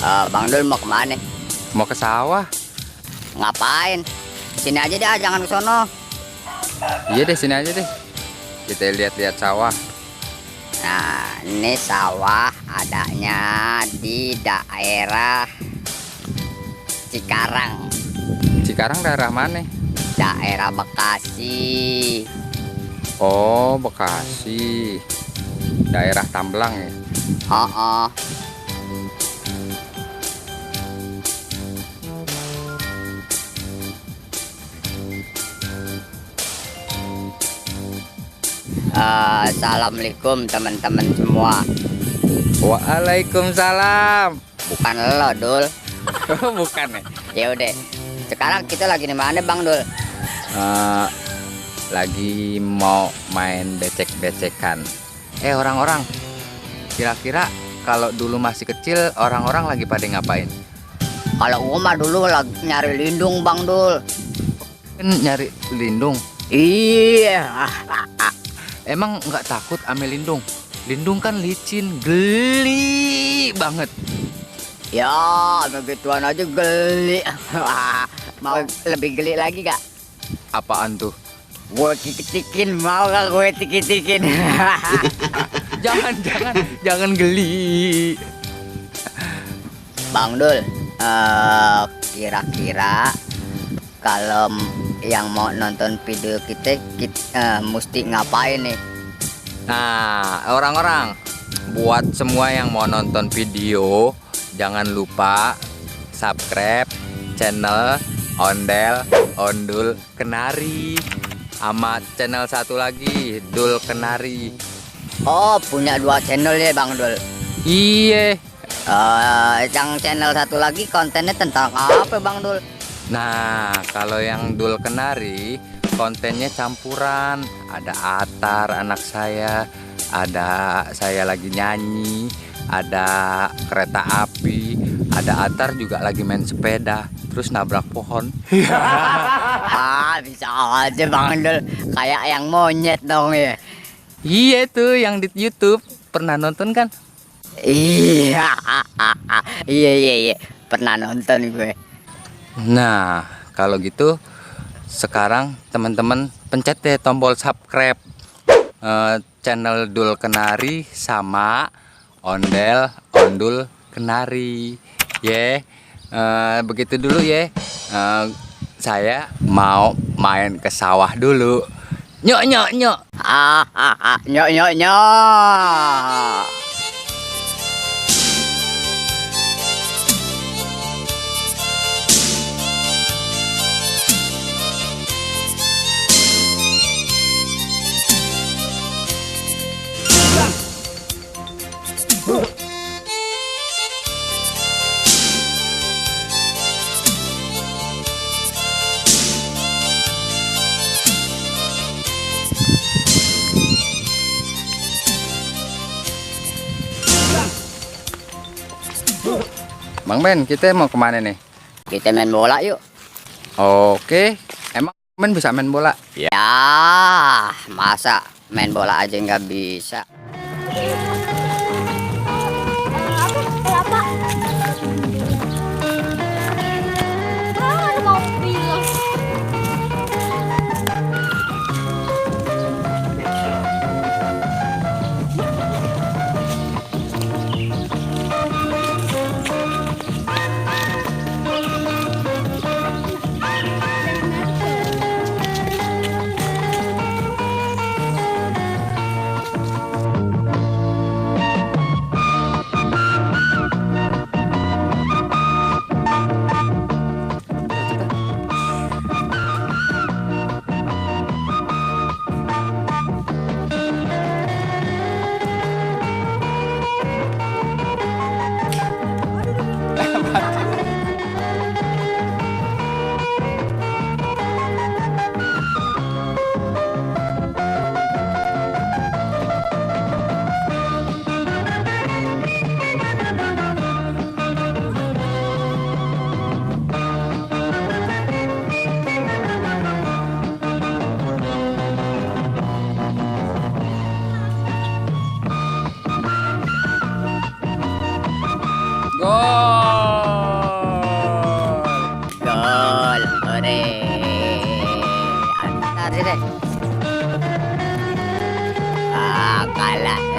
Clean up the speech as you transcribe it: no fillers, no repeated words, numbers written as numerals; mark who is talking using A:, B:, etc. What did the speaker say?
A: Bang Dul mau kemana?
B: Mau ke sawah.
A: Ngapain? Sini aja deh, jangan ke sono.
B: Iya deh, sini aja deh. Kita lihat-lihat sawah.
A: Nah, ini sawah adanya di daerah Cikarang,
B: Cikarang daerah mana?
A: daerah Bekasi.
B: Oh, Bekasi. Daerah Tamblang ya.
A: Oh, Assalamualaikum teman-teman semua.
B: Waalaikumsalam.
A: Bukan lo, Dul.
B: Bukan ya?
A: Ya udah. Sekarang kita lagi di mana, Bang Dul?
B: Lagi mau main becek-becekan. Orang-orang, kira-kira kalau dulu masih kecil orang-orang lagi pada ngapain?
A: Kalau gua mah dulu lagi nyari lindung, Bang Dul.
B: Kan nyari lindung.
A: Iya.
B: Emang nggak takut ame lindung? Lindung kan licin, geli banget.
A: Ya, begituan aja geli. Mau lebih geli lagi gak?
B: Apaan tuh?
A: Gue tikit-tikin, mau gak gue tikit-tikin?
B: Jangan geli.
A: Bang Dul, kira-kira kalau yang mau nonton video kita mesti ngapain nih?
B: Nah, orang-orang, buat semua yang mau nonton video, jangan lupa subscribe channel Ondul Kenari, sama channel satu lagi Dul Kenari.
A: Oh, punya 2 channel ya Bang Dul?
B: Iya.
A: Yang channel satu lagi kontennya tentang apa Bang Dul?
B: Nah, kalau yang Dul Kenari kontennya campuran. Ada Atar anak saya, ada saya lagi nyanyi, ada kereta api, ada Atar juga lagi main sepeda terus nabrak pohon.
A: Bisa aja Bang Dul, kayak yang monyet dong ya.
B: Iya tuh yang di YouTube, pernah nonton kan?
A: Iya, iya, pernah nonton gue.
B: Nah, kalau gitu sekarang teman-teman pencet deh tombol subscribe channel Dul Kenari sama Ondul Kenari. Begitu dulu ya. Saya mau main ke sawah dulu. Nyok.
A: Nyok.
B: Bang Ben, kita mau kemana nih?
A: Kita main bola yuk.
B: Oke, emang Ben bisa main bola?
A: Ya, masa main bola aja nggak bisa? deh. Ah, kalah.